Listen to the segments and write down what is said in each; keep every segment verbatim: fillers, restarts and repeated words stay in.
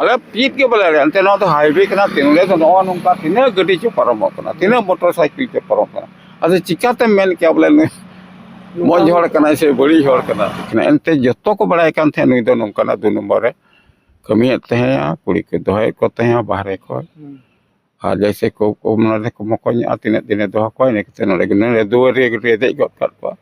ᱟᱞᱮ ᱪᱮᱫ ᱜᱮ ᱵᱟᱞᱮ ᱫᱟᱲᱮᱭᱟᱜᱼᱟ᱾ ᱮᱱᱛᱮ ᱱᱚᱣᱟ ᱫᱚ ᱦᱟᱭᱣᱮ ᱠᱟᱱᱟ, ᱛᱤᱱᱟᱹᱜ ᱫᱚ ᱱᱚᱜᱼᱚ ᱱᱚᱝᱠᱟ ᱛᱤᱱᱟᱹᱜ ᱜᱟᱹᱰᱤ ᱪᱚ ᱯᱟᱨᱚᱢᱚᱜ ᱠᱟᱱᱟ, ᱛᱤᱱᱟᱹᱜ ᱢᱚᱴᱚᱨ ᱥᱟᱭᱠᱮᱞ ᱪᱚ ᱯᱟᱨᱚᱢᱚᱜ ᱠᱟᱱᱟ᱾ ᱟᱫᱚ ᱪᱤᱠᱟᱛᱮᱢ ᱢᱮᱱ ᱠᱮᱭᱟ ᱵᱚᱞᱮ ᱱᱩᱭ ᱢᱚᱡᱽ ᱦᱚᱲ ᱠᱟᱱᱟᱭ ᱥᱮ ᱵᱟᱹᱲᱤᱡ ᱦᱚᱲ ᱠᱟᱱᱟ? ᱮᱱᱛᱮ ᱡᱚᱛᱚ ᱠᱚ ᱵᱟᱲᱟᱭ ᱠᱟᱱ ᱛᱟᱦᱮᱸᱫ ᱱᱩᱭ ᱫᱚ ᱱᱚᱝᱠᱟᱱᱟᱜ ᱫᱩ ᱱᱚᱢᱵᱚᱨ ᱨᱮ ᱠᱟᱹᱢᱤᱭᱮᱫ ᱛᱟᱦᱮᱸᱜᱼᱟ, ᱠᱩᱲᱤ ᱠᱚ ᱫᱚᱦᱚᱭᱮᱫ ᱠᱚ ᱛᱟᱦᱮᱸᱜᱼᱟ ᱵᱟᱦᱨᱮ ᱠᱷᱚᱱ᱾ ᱟᱨ ᱡᱮᱭᱥᱮ ᱠᱚ, ᱠᱚ ᱢᱚᱱᱮ ᱨᱮᱠᱚ ᱢᱚᱠᱚᱧᱚᱜᱼᱟ, ᱛᱤᱱᱟᱹᱜ ᱫᱤᱱᱮ ᱫᱚᱦᱚ ᱠᱚᱣᱟ, ᱤᱱᱟᱹ ᱠᱟᱛᱮ ᱱᱚᱰᱮ ᱜᱮ, ᱱᱚᱰᱮ ᱫᱩᱣᱟᱹᱨ ᱨᱮ ᱜᱮ ᱫᱮᱡ ᱜᱚᱫ ᱠᱟᱜ ᱠᱚᱣᱟ᱾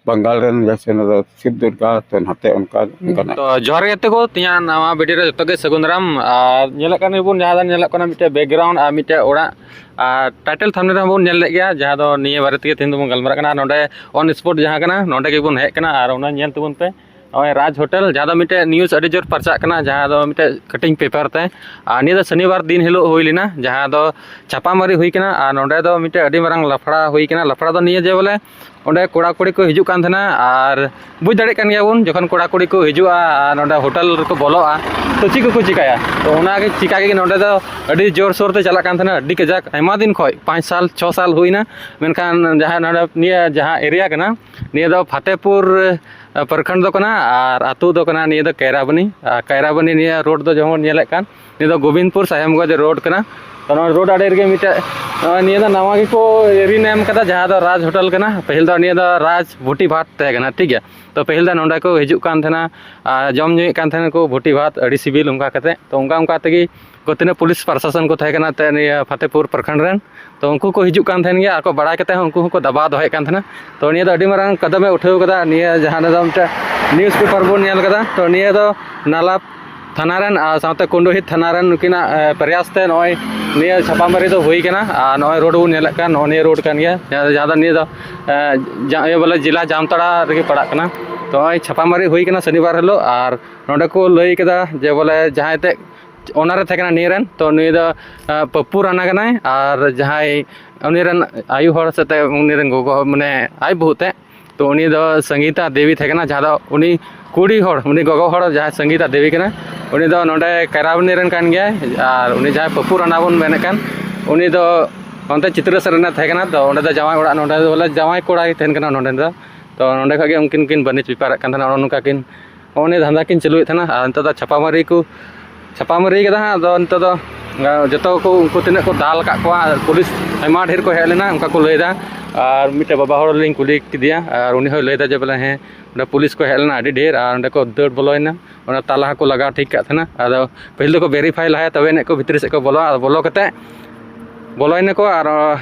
ᱵᱟᱝᱜᱟᱞ ᱨᱮᱱ ᱡᱮᱭᱥᱮ ᱱᱚᱰᱮ ᱥᱤᱵ ᱫᱩᱨᱜᱟ, ᱛᱚ ᱱᱟᱛᱮ ᱚᱱᱠᱟ ᱚᱱᱠᱟᱱᱟᱜ᱾ ᱛᱚ ᱡᱚᱦᱟᱨ ᱜᱮ ᱜᱟᱛᱮ ᱠᱚ, ᱛᱮᱦᱮᱧᱟᱜ ᱱᱟᱣᱟ ᱵᱷᱤᱰᱤᱭᱳ ᱨᱮ ᱡᱚᱛᱚ ᱜᱮ ᱥᱟᱹᱜᱩᱱ ᱫᱟᱨᱟᱢ᱾ ᱟᱨ ᱧᱮᱞᱮᱫ ᱠᱟᱱ ᱜᱮᱵᱚᱱ ᱡᱟᱦᱟᱸ ᱫᱚ ᱧᱮᱞᱚᱜ ᱠᱟᱱᱟ ᱢᱤᱫᱴᱮᱡ ᱵᱮᱠᱜᱨᱟᱣᱩᱱᱰ ᱟᱨ ᱢᱤᱫᱴᱮᱡ ᱚᱲᱟᱜ, ᱟᱨ ᱴᱟᱭᱴᱮᱞ ᱛᱷᱟᱢᱵᱱᱮᱞ ᱨᱮᱦᱚᱸ ᱵᱚᱱ ᱧᱮᱞ ᱞᱮᱫ ᱜᱮᱭᱟ, ᱡᱟᱦᱟᱸ ᱫᱚ ᱱᱤᱭᱟᱹ ᱵᱟᱨᱮ ᱛᱮᱜᱮ ᱛᱮᱦᱮᱧ ᱫᱚᱵᱚᱱ ᱜᱟᱞᱢᱟᱨᱟᱜ ᱠᱟᱱᱟ᱾ ᱱᱚᱰᱮ ᱚᱱ ᱥᱯᱚᱴ ᱡᱟᱦᱟᱸ ᱠᱟᱱᱟ, ᱱᱚᱰᱮ ᱜᱮᱵᱚᱱ ᱦᱮᱡ ᱠᱟᱱᱟ ᱟᱨ ᱚᱱᱟ ᱧᱮᱞ ᱛᱟᱵᱚᱱ ᱯᱮ᱾ ᱱᱚᱜᱼᱚᱭ ᱨᱟᱡᱽ ᱦᱳᱴᱮᱞ, ᱡᱟᱦᱟᱸ ᱫᱚ ᱢᱤᱫᱴᱮᱡ ᱱᱤᱭᱩᱡᱽ ᱟᱹᱰᱤ ᱡᱳᱨ ᱯᱟᱨᱪᱟᱜ ᱠᱟᱱᱟ, ᱡᱟᱦᱟᱸ ᱫᱚ ᱢᱤᱫᱴᱮᱡ ᱠᱟᱹᱴᱤᱡ ᱯᱮᱯᱟᱨ ᱛᱮ᱾ ᱟᱨ ᱱᱤᱭᱟᱹ ᱫᱚ ᱥᱚᱱᱤᱵᱟᱨ ᱫᱤᱱ ᱦᱤᱞᱳᱜ ᱦᱩᱭ ᱞᱮᱱᱟ, ᱡᱟᱦᱟᱸ ᱫᱚ ᱪᱷᱟᱯᱟᱢᱟᱨᱤ ᱦᱩᱭ ᱠᱟᱱᱟ᱾ ᱟᱨ ᱱᱚᱰᱮ ᱫᱚ ᱢᱤᱫᱴᱮᱡ ᱟᱹᱰᱤ ᱢᱟᱨᱟᱝ ᱞᱟᱯᱷᱲᱟ ᱦᱩᱭ ᱠᱟᱱᱟ᱾ ᱞᱟᱯᱷᱲᱟ ᱫᱚ ᱱᱤᱭᱟᱹ ᱡᱮ ᱵᱚᱞᱮ ᱚᱸᱰᱮ ᱠᱚᱲᱟ ᱠᱩᱲᱤ ᱠᱚ ᱦᱤᱡᱩᱜ ᱠᱟᱱ ᱛᱟᱦᱮᱱᱟ, ᱟᱨ ᱵᱩᱡᱽ ᱫᱟᱲᱮᱭᱟᱜ ᱠᱟᱱ ᱜᱮᱭᱟ ᱵᱚᱱ, ᱡᱚᱠᱷᱚᱱ ᱠᱚᱲᱟ ᱠᱩᱲᱤ ᱠᱚ ᱦᱤᱡᱩᱜᱼᱟ ᱟᱨ ᱱᱚᱰᱮ ᱦᱳᱴᱮᱞ ᱨᱮᱠᱚ ᱵᱚᱞᱚᱜᱼᱟ, ᱛᱚ ᱪᱮᱫ ᱠᱚᱠᱚ ᱪᱤᱠᱟᱹᱭᱟ? ᱛᱚ ᱚᱱᱟᱜᱮ ᱪᱤᱠᱟ ᱜᱮ ᱱᱚᱰᱮ ᱫᱚ ᱟᱹᱰᱤ ᱡᱳᱨᱥᱳᱨ ᱛᱮ ᱪᱟᱞᱟᱜ ᱠᱟᱱ ᱛᱟᱦᱮᱱᱟ, ᱟᱹᱰᱤ ᱠᱟᱡᱟᱠ, ᱟᱭᱢᱟ ᱫᱤᱱ ᱠᱷᱚᱱ, ᱯᱟᱸᱪ ᱥᱟᱞ, ᱪᱷᱚ ᱥᱟᱞ ᱦᱩᱭᱱᱟ᱾ ᱢᱮᱱᱠᱷᱟᱱ ᱡᱟᱦᱟᱸ ᱱᱚᱰᱮ ᱱᱤᱭᱟᱹ ᱡᱟᱦᱟᱸ ᱮᱨᱤᱭᱟ ᱠᱟᱱᱟ, ᱱᱤᱭᱟᱹ ᱫᱚ ᱯᱷᱟᱛᱮᱯᱩᱨ, ᱟᱸ, ᱯᱨᱚᱠᱷᱚᱸᱰ ᱫᱚ ᱠᱟᱱᱟ ᱟᱨ ᱟᱹᱛᱩ ᱫᱚ ᱠᱟᱱᱟ ᱱᱤᱭᱟᱹ ᱫᱚ ᱠᱟᱭᱨᱟᱵᱟᱱᱤ᱾ ᱟᱨ ᱠᱟᱭᱨᱟᱵᱟᱱᱤ ᱱᱤᱭᱟᱹ ᱨᱳᱰ ᱫᱚ ᱡᱮᱢᱚᱱ ᱧᱮᱞᱮᱫ ᱠᱟᱱ, ᱱᱤᱭᱟᱹ ᱫᱚ ᱜᱳᱵᱤᱱᱫᱯᱩᱨ ᱥᱟᱦᱮᱵᱽᱜᱚᱸᱡᱽ ᱨᱳᱰ ᱠᱟᱱᱟ᱾ ᱛᱚ ᱱᱚᱣᱟ ᱨᱳᱰ ᱟᱲᱮ ᱨᱮᱜᱮ ᱢᱤᱫᱴᱮᱡ, ᱱᱚᱜᱼᱚᱭ ᱱᱤᱭᱟᱹ ᱫᱚ ᱱᱟᱣᱟ ᱜᱮᱠᱚ ᱨᱤᱱᱮᱢ ᱠᱟᱫᱟ, ᱡᱟᱦᱟᱸ ᱫᱚ ᱨᱟᱡᱽ ᱦᱳᱴᱮᱞ ᱠᱟᱱᱟ᱾ ᱯᱟᱹᱦᱤᱞ ᱫᱚ ᱱᱤᱭᱟᱹ ᱫᱚ ᱨᱟᱡᱽ ᱵᱷᱩᱴᱤ ᱵᱷᱟᱴ ᱛᱟᱦᱮᱸ ᱠᱟᱱᱟ, ᱴᱷᱤᱠ ᱜᱮᱭᱟ᱾ ᱛᱚ ᱯᱟᱹᱦᱤᱞ ᱫᱚ ᱱᱚᱸᱰᱮ ᱠᱚ ᱦᱤᱡᱩᱜ ᱠᱟᱱ ᱛᱟᱦᱮᱱᱟ ᱟᱨ ᱡᱚᱢ ᱧᱩᱭᱮᱫ ᱠᱟᱱ ᱛᱟᱦᱮᱱᱟ ᱠᱚ ᱵᱷᱩᱴᱤ ᱵᱷᱟᱛ, ᱟᱹᱰᱤ ᱥᱤᱵᱤᱞ ᱚᱱᱠᱟ ᱠᱟᱛᱮ᱾ ᱛᱚ ᱚᱱᱠᱟ ᱚᱱᱠᱟ ᱛᱮᱜᱮ ᱠᱚ ᱛᱤᱱᱟᱹᱜ ᱯᱩᱞᱤᱥ ᱯᱨᱚᱥᱟᱥᱚᱱ ᱠᱚ ᱛᱟᱦᱮᱸ ᱠᱟᱱᱟ ᱛᱮ ᱱᱤᱭᱟᱹ ᱯᱷᱟᱛᱮᱯᱩᱨ ᱯᱨᱚᱠᱷᱚᱸᱰ ᱨᱮᱱ, ᱛᱚ ᱩᱱᱠᱩ ᱠᱚ ᱦᱤᱡᱩᱜ ᱠᱟᱱ ᱛᱟᱦᱮᱱ ᱜᱮᱭᱟ ᱟᱨ ᱠᱚ ᱵᱟᱲᱟᱭ ᱠᱟᱛᱮ ᱦᱚᱸ ᱩᱱᱠᱩ ᱦᱚᱸᱠᱚ ᱫᱟᱵᱟᱣ ᱫᱚᱦᱚᱭᱮᱫ ᱠᱟᱱ ᱛᱟᱦᱮᱱᱟ᱾ ᱛᱚ ᱱᱤᱭᱟᱹ ᱫᱚ ᱟᱹᱰᱤ ᱢᱟᱨᱟᱝ ᱠᱟᱫᱚᱢᱮ ᱩᱴᱷᱟᱹᱣ ᱠᱟᱫᱟ ᱱᱤᱭᱟᱹ ᱡᱟᱦᱟᱸ ᱫᱚ ᱢᱤᱫᱴᱮᱱ ᱱᱤᱭᱩᱡᱽ ᱯᱮᱯᱟᱨ ᱵᱚᱱ ᱧᱮᱞ ᱠᱟᱫᱟ᱾ ᱛᱚ ᱱᱤᱭᱟᱹ ᱫᱚ ᱱᱟᱞᱟ ᱛᱷᱟᱱᱟ ᱨᱮᱱ ᱟᱨ ᱥᱟᱶᱛᱮ ᱠᱩᱱᱰᱩᱦᱤᱛ ᱛᱷᱟᱱᱟ ᱨᱮᱱ ᱱᱩᱠᱤᱱᱟᱜ, ᱮ, ᱯᱨᱚᱭᱟᱥ ᱛᱮ ᱱᱚᱜᱼᱚᱭ ᱱᱤᱭᱟᱹ ᱪᱷᱟᱯᱟᱢᱟᱨᱤ ᱫᱚ ᱦᱩᱭ ᱠᱟᱱᱟ᱾ ᱟᱨ ᱱᱚᱜᱼᱚᱭ ᱨᱳᱰ ᱵᱚᱱ ᱧᱮᱞᱮᱫ ᱠᱟᱱ, ᱱᱚᱜᱼᱚᱭ ᱱᱤᱭᱟᱹ ᱨᱳᱰ ᱠᱟᱱ ᱜᱮᱭᱟ, ᱡᱟᱦᱟᱸ ᱡᱟᱦᱟᱸ ᱫᱚ ᱱᱤᱭᱟᱹ ᱫᱚ, ᱮ, ᱡᱟ-, ᱤᱭᱟᱹ ᱵᱚᱞᱮ ᱡᱮᱞᱟ ᱡᱟᱢᱛᱟᱲᱟ ᱨᱮᱜᱮ ᱯᱟᱲᱟᱜ ᱠᱟᱱᱟ᱾ ᱛᱚ ᱱᱚᱜᱼᱚᱭ ᱪᱷᱟᱯᱟᱢᱟᱨᱤ ᱦᱩᱭ ᱠᱟᱱᱟ ᱥᱚᱱᱤᱵᱟᱨ ᱦᱤᱞᱳᱜ᱾ ᱟᱨ ᱱᱚᱸᱰᱮ ᱠᱚ ᱞᱟᱹᱭ ᱠᱮᱫᱟ ᱡᱮ ᱵᱚᱞᱮ ᱡᱟᱦᱟᱸᱭ ᱛᱮ ᱚᱱᱟᱨᱮ ᱛᱟᱦᱮᱸ ᱠᱟᱱᱟ ᱱᱤᱭᱟᱹ ᱨᱮᱱ, ᱛᱚ ᱱᱩᱭ ᱫᱚ, ᱮ, ᱯᱟᱹᱯᱯᱩ ᱨᱟᱱᱟ ᱠᱟᱱᱟᱭ᱾ ᱟᱨ ᱡᱟᱦᱟᱸᱭ ᱩᱱᱤ ᱨᱮᱱ ᱟᱭᱩ ᱦᱚᱲ ᱥᱟᱛᱮ ᱩᱱᱤ ᱨᱮᱱ ᱜᱚᱜᱚ, ᱢᱟᱱᱮ ᱟᱡ ᱵᱟᱹᱦᱩ ᱛᱮ, ᱛᱚ ᱩᱱᱤ ᱫᱚ ᱥᱚᱝᱜᱤᱛᱟ ᱫᱮᱵᱤ ᱛᱟᱦᱮᱸ ᱠᱟᱱᱟ, ᱡᱟᱦᱟᱸ ᱫᱚ ᱩᱱᱤ ᱠᱩᱲᱤ ᱦᱚᱲ, ᱩᱱᱤ ᱜᱚᱜᱚ ᱦᱚᱲ ᱡᱟᱦᱟᱸᱭ ᱥᱚᱝᱜᱤᱛᱟ ᱫᱮᱵᱤ ᱠᱟᱱᱟ, ᱩᱱᱤ ᱫᱚ ᱱᱚᱰᱮ ᱠᱟᱭᱨᱟᱵᱟᱱᱤ ᱨᱮᱱ ᱠᱟᱱ ᱜᱮᱭᱟᱭ᱾ ᱟᱨ ᱩᱱᱤ ᱡᱟᱦᱟᱸᱭ ᱯᱟᱹᱯᱯᱩ ᱨᱟᱱᱟ ᱵᱚᱱ ᱢᱮᱱᱮᱫ ᱠᱟᱱ, ᱩᱱᱤ ᱫᱚ ᱚᱱᱛᱮ ᱪᱤᱛᱨᱟᱹ ᱥᱮᱫ ᱨᱮᱱᱮ ᱛᱟᱦᱮᱸ ᱠᱟᱱᱟ᱾ ᱛᱚ ᱚᱸᱰᱮ ᱫᱚ ᱡᱟᱶᱟᱭ ᱚᱲᱟᱜ, ᱱᱚᱰᱮ ᱫᱚ ᱵᱚᱞᱮ ᱡᱟᱶᱟᱭ ᱠᱚᱲᱟᱭ ᱛᱟᱦᱮᱱ ᱠᱟᱱᱟ ᱱᱚᱰᱮ ᱫᱚ᱾ ᱛᱚ ᱱᱚᱸᱰᱮ ᱠᱷᱚᱡ ᱜᱮ ᱩᱱᱠᱤᱱ ᱠᱤᱱ ᱵᱟᱹᱱᱤᱡᱽ ᱵᱮᱯᱟᱨᱮᱫ ᱠᱟᱱ ᱛᱟᱦᱮᱱᱟ, ᱱᱚᱜᱼᱚ ᱱᱚᱝᱠᱟ ᱠᱤᱱ ᱱᱚᱜᱼᱚ ᱱᱤᱭᱟᱹ ᱫᱷᱟᱸᱫᱟ ᱠᱤᱱ ᱪᱟᱹᱞᱩᱭᱮᱫ ᱛᱟᱦᱮᱱᱟ᱾ ᱟᱨ ᱱᱤᱛᱚᱜ ᱫᱚ ᱪᱷᱟᱯᱟᱢᱟᱨᱤ ᱠᱚ ᱪᱷᱟᱯᱟ ᱢᱟᱹᱨᱤ ᱠᱟᱫᱟ ᱦᱟᱸᱜ᱾ ᱟᱫᱚ ᱱᱤᱛᱚᱜ ᱫᱚ, ᱟ, ᱡᱚᱛᱚ ᱠᱚ, ᱩᱱᱠᱩ ᱛᱤᱱᱟᱹᱜ ᱠᱚ ᱫᱟᱞ ᱟᱠᱟᱫ ᱠᱚᱣᱟ, ᱯᱩᱞᱤᱥ ᱟᱭᱢᱟ ᱰᱷᱮᱨ ᱠᱚ ᱦᱮᱡ ᱞᱮᱱᱟ, ᱚᱱᱠᱟ ᱠᱚ ᱞᱟᱹᱭᱫᱟ᱾ ᱟᱨ ᱢᱤᱫᱴᱮᱡ ᱵᱟᱵᱟ ᱦᱚᱲ ᱞᱤᱧ ᱠᱩᱞᱤ ᱠᱮᱫᱮᱭᱟ, ᱟᱨ ᱩᱱᱤ ᱦᱚᱸᱭ ᱞᱟᱹᱭᱫᱟ ᱡᱮ ᱵᱚᱞᱮ, ᱦᱮᱸ, ᱚᱸᱰᱮ ᱯᱩᱞᱤᱥ ᱠᱚ ᱦᱮᱡ ᱞᱮᱱᱟ, ᱟᱹᱰᱤ ᱰᱷᱮᱨ, ᱟᱨ ᱚᱸᱰᱮ ᱠᱚ ᱫᱟᱹᱲ ᱵᱚᱞᱚᱭᱮᱱᱟ᱾ ᱚᱱᱟ ᱛᱟᱞᱟ ᱦᱚᱸᱠᱚ ᱞᱟᱜᱟᱣ ᱴᱷᱤᱠ ᱠᱟᱜ ᱛᱟᱦᱮᱱᱟ᱾ ᱟᱫᱚ ᱯᱟᱹᱦᱤᱞ ᱫᱚᱠᱚ ᱵᱷᱮᱨᱤᱯᱷᱟᱭ ᱞᱟᱦᱟᱭᱟ, ᱛᱚᱵᱮ ᱟᱹᱱᱤᱡ ᱠᱚ ᱵᱷᱤᱛᱨᱤ ᱥᱮᱫ ᱠᱚ ᱵᱚᱞᱚᱜᱼᱟ᱾ ᱟᱫᱚ ᱵᱚᱞᱚ ᱠᱟᱛᱮ ᱵᱚᱞᱚᱭᱮᱱᱟᱠᱚ ᱟᱨ,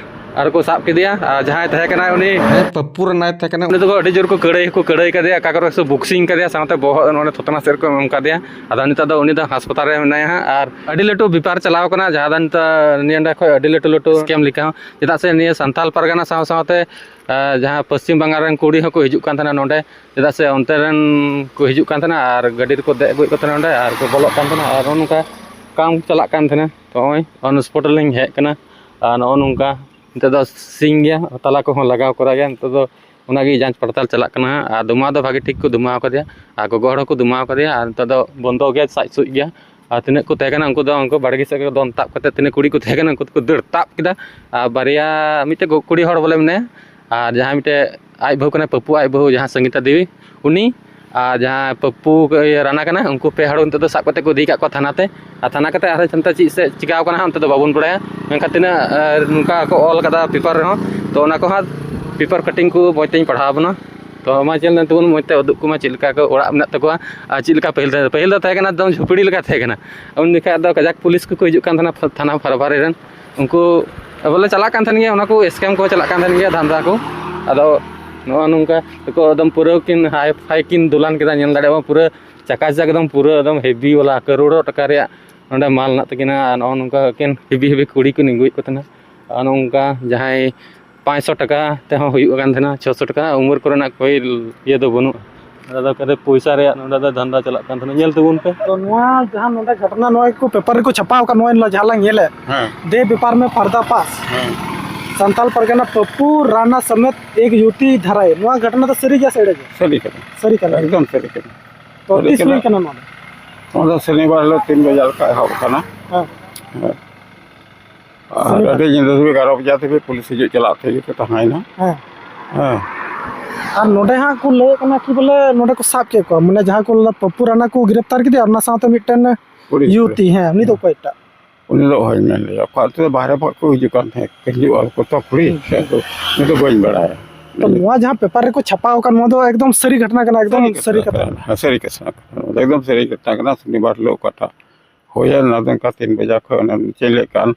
ᱟᱨ ᱠᱚ ᱥᱟᱵ ᱠᱮᱫᱮᱭᱟ᱾ ᱟᱨ ᱡᱟᱦᱟᱸᱭ ᱛᱟᱦᱮᱸ ᱠᱟᱱᱟᱭ, ᱩᱱᱤ ᱦᱮᱸ, ᱯᱟᱹᱯᱯᱩ ᱨᱟᱱᱟᱭ ᱛᱟᱦᱮᱸ ᱠᱟᱱᱟ᱾ ᱩᱱᱤ ᱫᱚᱠᱚ ᱟᱹᱰᱤ ᱡᱳᱨ ᱠᱚ ᱠᱟᱹᱲᱟᱹᱭ ᱦᱚᱸᱠᱚ ᱠᱟᱹᱲᱟᱹᱭ ᱠᱟᱫᱮᱭᱟ, ᱚᱠᱟ ᱠᱚᱨᱮ ᱥᱮ ᱵᱚᱠᱥᱤᱝ ᱠᱟᱫᱮᱭᱟ, ᱥᱟᱶᱛᱮ ᱵᱚᱦᱚᱜ ᱱᱚᱰᱮ ᱛᱷᱚᱛᱱᱟ ᱥᱮᱫ ᱠᱚ ᱮᱢ ᱠᱟᱫᱮᱭᱟ᱾ ᱟᱫᱚ ᱱᱤᱛᱚᱜ ᱫᱚ ᱩᱱᱤ ᱫᱚ ᱦᱟᱥᱯᱟᱛᱟᱞ ᱨᱮ ᱢᱮᱱᱟᱭᱟ ᱦᱟᱸᱜ᱾ ᱟᱨ ᱟᱹᱰᱤ ᱞᱟᱹᱴᱩ ᱵᱮᱯᱟᱨ ᱪᱟᱞᱟᱣ ᱠᱟᱱᱟ, ᱡᱟᱦᱟᱸ ᱫᱚ ᱱᱤᱛᱚᱜ ᱱᱤᱭᱟᱹ ᱱᱚᱰᱮ ᱠᱷᱚᱱ ᱟᱹᱰᱤ ᱞᱟᱹᱴᱩ ᱞᱟᱹᱴᱩ ᱥᱠᱮᱢ ᱞᱮᱠᱟ ᱦᱚᱸ, ᱪᱮᱫᱟᱜ ᱥᱮ ᱱᱤᱭᱟᱹ ᱥᱟᱱᱛᱟᱞ ᱯᱟᱨᱜᱟᱱᱟ ᱥᱟᱶ ᱥᱟᱶᱛᱮ, ᱟᱸ, ᱡᱟᱦᱟᱸ ᱯᱚᱥᱪᱤᱢ ᱵᱟᱝᱜᱟᱞ ᱨᱮᱱ ᱠᱩᱲᱤ ᱦᱚᱸᱠᱚ ᱦᱤᱡᱩᱜ ᱠᱟᱱ ᱛᱟᱦᱮᱱᱟ ᱱᱚᱰᱮ, ᱪᱮᱫᱟᱜ ᱥᱮ ᱚᱱᱛᱮ ᱨᱮᱱ ᱠᱚ ᱦᱤᱡᱩᱜ ᱠᱟᱱ ᱛᱟᱦᱮᱱᱟ ᱟᱨ ᱜᱟᱹᱰᱤ ᱨᱮᱠᱚ ᱫᱮᱡ ᱟᱹᱜᱩᱭᱮᱫ ᱠᱚ ᱛᱟᱦᱮᱱᱟ ᱱᱚᱰᱮ, ᱟᱨ ᱠᱚ ᱵᱚᱞᱚᱜ ᱠᱟᱱ ᱛᱟᱦᱮᱱᱟ᱾ ᱟᱨ ᱱᱚᱜᱼᱚ ᱱᱚᱝᱠᱟ ᱠᱟᱢ ᱪᱟᱞᱟᱜ ᱠᱟᱱ ᱛᱟᱦᱮᱱᱟ᱾ ᱛᱚ ᱱᱚᱜᱼᱚᱭ ᱚᱱ ᱥᱯᱚᱴ ᱨᱮᱞᱤᱧ ᱦᱮᱡ ᱠᱟᱱᱟ᱾ ᱟᱨ ᱱᱚᱜᱼᱚ ᱱᱚᱝᱠᱟ ᱱᱤᱛᱚᱜ ᱫᱚ ᱥᱤᱧ ᱜᱮᱭᱟ, ᱛᱟᱞᱟ ᱠᱚᱦᱚᱸ ᱞᱟᱜᱟᱣ ᱠᱚᱨᱟ ᱜᱮᱭᱟ᱾ ᱱᱤᱛᱚᱜ ᱫᱚ ᱚᱱᱟᱜᱮ ᱡᱟᱸᱪ ᱯᱟᱲᱛᱟᱞ ᱪᱟᱞᱟᱜ ᱠᱟᱱᱟ ᱦᱟᱸᱜ᱾ ᱟᱨ ᱫᱩᱢᱟ ᱫᱚ ᱵᱷᱟᱜᱮ ᱴᱷᱤᱠ ᱠᱚ ᱫᱩᱢᱟᱣ ᱠᱟᱫᱮᱭᱟ, ᱟᱨ ᱜᱚᱜᱚ ᱦᱚᱲ ᱦᱚᱸᱠᱚ ᱫᱩᱢᱟᱣ ᱠᱟᱫᱮᱭᱟ᱾ ᱟᱨ ᱱᱤᱛᱚᱜ ᱫᱚ ᱵᱚᱱᱫᱚ ᱜᱮᱭᱟ, ᱥᱟᱡ ᱥᱩᱡ ᱜᱮᱭᱟ᱾ ᱟᱨ ᱛᱤᱱᱟᱹᱜ ᱠᱚ ᱛᱟᱦᱮᱸ ᱠᱟᱱᱟ, ᱩᱱᱠᱩ ᱫᱚ ᱩᱱᱠᱩ ᱵᱟᱲᱜᱮ ᱥᱮᱫ ᱨᱮ ᱫᱚᱱ ᱛᱟᱵ ᱠᱟᱛᱮ, ᱛᱤᱱᱟᱹᱜ ᱠᱩᱲᱤ ᱠᱚ ᱛᱟᱦᱮᱸ ᱠᱟᱱᱟ, ᱩᱱᱠᱩ ᱫᱚᱠᱚ ᱫᱟᱹᱲ ᱛᱟᱵ ᱠᱮᱫᱟ᱾ ᱟᱨ ᱵᱟᱨᱭᱟ, ᱢᱤᱫᱴᱮᱡ ᱜᱚ-, ᱠᱩᱲᱤ ᱦᱚᱲ ᱵᱚᱞᱮ ᱢᱮᱱᱟᱭᱟ, ᱟᱨ ᱡᱟᱦᱟᱸᱭ ᱢᱤᱫᱴᱮᱡ ᱟᱡ ᱵᱟᱹᱦᱩ ᱠᱟᱱᱟᱭ, ᱯᱟᱹᱯᱩ ᱟᱡ ᱵᱟᱹᱦᱩ, ᱡᱟᱦᱟᱸ ᱥᱚᱝᱜᱤᱛᱟ ᱫᱮᱵᱤ, ᱩᱱᱤ, ᱟᱨ ᱡᱟᱦᱟᱸᱭ ᱯᱟᱹᱯᱯᱩ, ᱤᱭᱟᱹ, ᱨᱟᱱᱟ ᱠᱟᱱᱟ, ᱩᱱᱠᱩ ᱯᱮ ᱦᱚᱲ ᱱᱤᱛᱚᱜ ᱫᱚ ᱥᱟᱵ ᱠᱟᱛᱮ ᱠᱚ ᱤᱫᱤ ᱠᱟᱜ ᱠᱚᱣᱟ ᱛᱷᱟᱱᱟ ᱛᱮ᱾ ᱟᱨ ᱛᱷᱟᱱᱟ ᱠᱟᱛᱮ ᱟᱨᱦᱚᱸ ᱪᱮᱫ ᱥᱮ ᱪᱤᱠᱟᱣ ᱠᱟᱱᱟ ᱦᱟᱸᱜ, ᱚᱱᱛᱮ ᱫᱚ ᱵᱟᱵᱚᱱ ᱵᱟᱲᱟᱭᱟ᱾ ᱢᱮᱱᱠᱷᱟᱱ ᱛᱤᱱᱟᱹᱜ, ᱟᱨ, ᱱᱚᱝᱠᱟ ᱠᱚ ᱚᱞ ᱠᱟᱫᱟ ᱯᱮᱯᱟᱨ ᱨᱮᱦᱚᱸ, ᱛᱚ ᱚᱱᱟ ᱠᱚ ᱦᱟᱸᱜ ᱯᱮᱯᱟᱨ ᱠᱟᱴᱤᱝ ᱠᱚ ᱢᱚᱡᱽ ᱛᱮᱧ ᱯᱟᱲᱦᱟᱣ ᱟᱵᱚᱱᱟ᱾ ᱛᱚ ᱢᱟ ᱧᱮᱞ ᱞᱮᱱ ᱛᱟᱵᱚᱱ ᱢᱚᱡᱽ ᱛᱮ, ᱩᱫᱩᱜ ᱠᱚᱢᱟ ᱪᱮᱫ ᱞᱮᱠᱟ ᱠᱚ ᱚᱲᱟᱜ ᱢᱮᱱᱟᱜ ᱛᱟᱠᱚᱣᱟ ᱟᱨ ᱪᱮᱫ ᱞᱮᱠᱟ ᱯᱟᱹᱦᱤᱞ ᱛᱟᱦᱮᱸ, ᱯᱟᱹᱦᱤᱞ ᱫᱚ ᱛᱟᱦᱮᱸ ᱠᱟᱱᱟ ᱮᱠᱫᱚᱢ ᱡᱷᱩᱯᱲᱤ ᱞᱮᱠᱟ ᱛᱟᱦᱮᱸ ᱠᱟᱱᱟ᱾ ᱩᱱ ᱡᱚᱠᱷᱟᱡ ᱫᱚ ᱠᱟᱡᱟᱠ ᱯᱩᱞᱤᱥ ᱠᱚᱠᱚ ᱦᱤᱡᱩᱜ ᱠᱟᱱ ᱛᱟᱦᱮᱱᱟ ᱛᱷᱟᱱᱟ ᱯᱷᱟᱨᱵᱟᱨᱤ ᱨᱮᱱ᱾ ᱩᱱᱠᱩ ᱵᱚᱞᱮ ᱪᱟᱞᱟᱜ ᱠᱟᱱ ᱛᱟᱦᱮᱱ ᱜᱮᱭᱟ, ᱚᱱᱟ ᱠᱚ ᱥᱠᱮᱢ ᱠᱚ ᱪᱟᱞᱟᱜ ᱠᱟᱱ ᱛᱟᱦᱮᱱ ᱜᱮᱭᱟ, ᱫᱷᱟᱱᱫᱟ ᱠᱚ᱾ ᱟᱫᱚ ᱱᱚᱜᱼᱚ ᱱᱚᱝᱠᱟ ᱛᱮᱠᱚ ᱮᱠᱫᱚᱢ ᱯᱩᱨᱟᱹ ᱠᱤᱱ ᱦᱟᱭ ᱯᱷᱟᱭ ᱠᱤᱱ ᱫᱚᱞᱟᱱ ᱠᱮᱫᱟ, ᱧᱮᱞ ᱫᱟᱲᱮᱭᱟᱜᱼᱟ ᱯᱩᱨᱟᱹ ᱪᱟᱠᱟᱪᱟᱠ ᱮᱠᱫᱚᱢ ᱯᱩᱨᱟᱹ ᱮᱠᱫᱚᱢ ᱦᱮᱵᱤ ᱵᱟᱞᱟ ᱠᱟᱨᱳᱲᱚ ᱴᱟᱠᱟ ᱨᱮᱭᱟᱜ ᱱᱚᱰᱮ ᱢᱟᱞ ᱢᱮᱱᱟᱜ ᱛᱟᱹᱠᱤᱱᱟ᱾ ᱟᱨ ᱱᱚᱜᱼᱚ ᱱᱚᱝᱠᱟ ᱮᱠᱮᱱ ᱦᱮᱵᱤ ᱦᱮᱵᱤ ᱠᱩᱲᱤ ᱠᱚ ᱱᱤᱸᱜᱩᱭᱮᱫ ᱠᱚ ᱛᱟᱦᱮᱱᱟ᱾ ᱟᱨ ᱱᱚᱝᱠᱟ ᱡᱟᱦᱟᱸᱭ ᱯᱟᱸᱪᱥᱚ ᱴᱟᱠᱟ ᱛᱮᱦᱚᱸ ᱦᱩᱭᱩᱜ ᱠᱟᱱ ᱛᱟᱦᱮᱱᱟ, ᱪᱷᱚᱥᱚ ᱴᱟᱠᱟ, ᱩᱢᱮᱨ ᱠᱚᱨᱮᱱᱟᱜ ᱠᱳᱭ ᱤᱭᱟᱹ ᱫᱚ ᱵᱟᱹᱱᱩᱜᱼᱟ᱾ ᱱᱚᱰᱮ ᱫᱚ ᱠᱷᱟᱹᱞᱤ ᱯᱚᱭᱥᱟ ᱨᱮᱭᱟᱜ ᱱᱚᱰᱮ ᱫᱚ ᱫᱷᱟᱱᱫᱟ ᱪᱟᱞᱟᱜ ᱠᱟᱱ ᱛᱟᱦᱮᱱᱟ, ᱧᱮᱞ ᱛᱟᱵᱚᱱ ᱯᱮ᱾ ᱛᱚ ᱱᱚᱣᱟ ᱡᱟᱦᱟᱸ ᱱᱚᱰᱮ ᱜᱷᱚᱴᱚᱱᱟ ᱱᱚᱣᱟ ᱠᱚ ᱯᱮᱯᱟᱨ ᱨᱮᱠᱚ ᱪᱷᱟᱯᱟᱣ ᱟᱠᱟᱫ, ᱱᱚᱣᱟ ᱡᱟᱦᱟᱸ ᱞᱟᱝ ᱧᱮᱞᱮᱫ, ᱦᱮᱸ᱾ ᱫᱮ ᱵᱮᱯᱟᱨ ᱢᱮ ᱯᱟᱨᱫᱟ ᱯᱟᱥ, ᱦᱮᱸ᱾ ᱥᱟᱱᱛᱟᱞ ᱯᱟᱨᱜᱟᱱᱟ ᱯᱟᱹᱯᱩ ᱨᱟᱱᱟ ᱥᱚᱢᱮᱛ ᱮᱠ ᱡᱩᱴᱤ ᱫᱷᱟᱨᱟᱭ, ᱱᱚᱣᱟ ᱜᱷᱚᱴᱚᱱᱟ ᱫᱚ ᱥᱟᱹᱨᱤ ᱜᱮᱭᱟ ᱥᱮ ᱮᱲᱮ ᱜᱮᱭᱟ? ᱥᱟᱹᱨᱤ ᱠᱟᱱᱟ᱾ ᱥᱟᱹᱨᱤ ᱠᱟᱱᱟ᱾ ᱮᱠᱫᱚᱢ ᱥᱟᱹᱨᱤ ᱠᱟᱱᱟ᱾ ᱛᱚ ᱥᱟᱹᱨᱤ ᱛᱤᱥ ᱠᱟᱱᱟ᱾ ᱦᱩᱭ ᱠᱟᱱᱟ ᱱᱚᱣᱟ ᱫᱚ? ᱱᱚᱣᱟ ᱫᱚ ᱥᱚᱱᱤᱵᱟᱨ ᱦᱤᱞᱳᱜ ᱛᱤᱱ ᱵᱟᱡᱮ ᱞᱮᱠᱟ ᱮᱦᱚᱵ ᱠᱟᱱᱟ᱾ ᱦᱮᱸ᱾ ᱦᱮᱸ᱾ ᱟᱨ ᱥᱚᱱᱤᱵᱟᱨ᱾ ᱟᱹᱰᱤ ᱧᱤᱫᱟᱹ ᱫᱷᱟᱹᱵᱤᱡ ᱮᱜᱟᱨᱚ ᱵᱟᱡᱟ ᱫᱷᱟᱹᱵᱤᱡ ᱯᱩᱞᱤᱥ ᱦᱤᱡᱩᱜ ᱪᱟᱞᱟᱜ ᱛᱮᱜᱮ ᱠᱚ ᱛᱟᱦᱮᱸᱭᱮᱱᱟ᱾ ᱦᱮᱸ᱾ ᱦᱮᱸ᱾ ᱟᱨ ᱱᱚᱰᱮ ᱦᱟᱸᱜ ᱠᱚ ᱞᱟᱹᱭᱮᱫ ᱠᱟᱱᱟ ᱠᱤ ᱵᱚᱞᱮ ᱱᱚᱰᱮ ᱠᱚ ᱥᱟᱵ ᱠᱮᱫ ᱠᱚᱣᱟ, ᱢᱟᱱᱮ ᱡᱟᱦᱟᱸ ᱠᱚ ᱞᱟᱹᱭᱫᱟ ᱯᱟᱹᱯᱩ ᱨᱟᱱᱟ ᱠᱚ ᱜᱨᱮᱯᱛᱟᱨ ᱠᱮᱫᱮᱭᱟ, ᱚᱱᱟ ᱥᱟᱶᱛᱮ ᱢᱤᱫᱴᱮᱱ ᱠᱩᱲᱤ ᱜᱤᱫᱽᱨᱟᱹ᱾ ᱭᱩᱵᱚᱛᱤ, ᱦᱮᱸ, ᱩᱱᱤ ᱫᱚ ᱚᱠᱚᱭᱴᱟᱜ? ᱩᱱᱤ ᱫᱚ ᱚᱦᱚᱧ ᱢᱮᱱ ᱞᱮᱭᱟ, ᱚᱠᱟ ᱟᱹᱛᱩ ᱫᱚ ᱵᱟᱦᱨᱮ ᱠᱷᱚᱱ ᱠᱚ ᱦᱤᱡᱩᱜ ᱠᱟᱱ ᱛᱟᱦᱮᱸᱫ, ᱦᱤᱡᱩᱜᱼᱟ ᱠᱚ ᱛᱚ ᱠᱩᱲᱤ, ᱦᱩᱸ᱾ ᱩᱱᱤ ᱫᱚ ᱵᱟᱹᱧ ᱵᱟᱲᱟᱭᱟ᱾ ᱛᱚ ᱱᱚᱣᱟ ᱡᱟᱦᱟᱸ ᱯᱮᱯᱟᱨ ᱨᱮᱠᱚ ᱪᱷᱟᱯᱟᱣ ᱟᱠᱟᱫ, ᱱᱚᱣᱟ ᱫᱚ ᱮᱠᱫᱚᱢ ᱥᱟᱹᱨᱤ ᱜᱷᱚᱴᱚᱱᱟ ᱠᱟᱱᱟ, ᱮᱠᱫᱚᱢ ᱥᱟᱹᱨᱤ ᱠᱟᱛᱷᱟ ᱠᱟᱱᱟ᱾ ᱦᱮᱸ, ᱥᱟᱹᱨᱤ ᱠᱟᱛᱷᱟ ᱠᱟᱱᱟ, ᱮᱠᱫᱚᱢ ᱥᱟᱹᱨᱤ ᱜᱷᱚᱴᱚᱱᱟ ᱠᱟᱱᱟ᱾ ᱥᱚᱱᱤᱵᱟᱨ ᱦᱤᱞᱳᱜ ᱚᱠᱟᱴᱟᱜ ᱦᱩᱭᱮᱱ, ᱚᱱᱟ ᱫᱚ ᱚᱱᱠᱟ ᱛᱤᱱ ᱵᱟᱡᱟ ᱠᱷᱚᱱ ᱚᱱᱟ ᱪᱮᱫ ᱞᱟᱹᱭ ᱠᱟᱱ,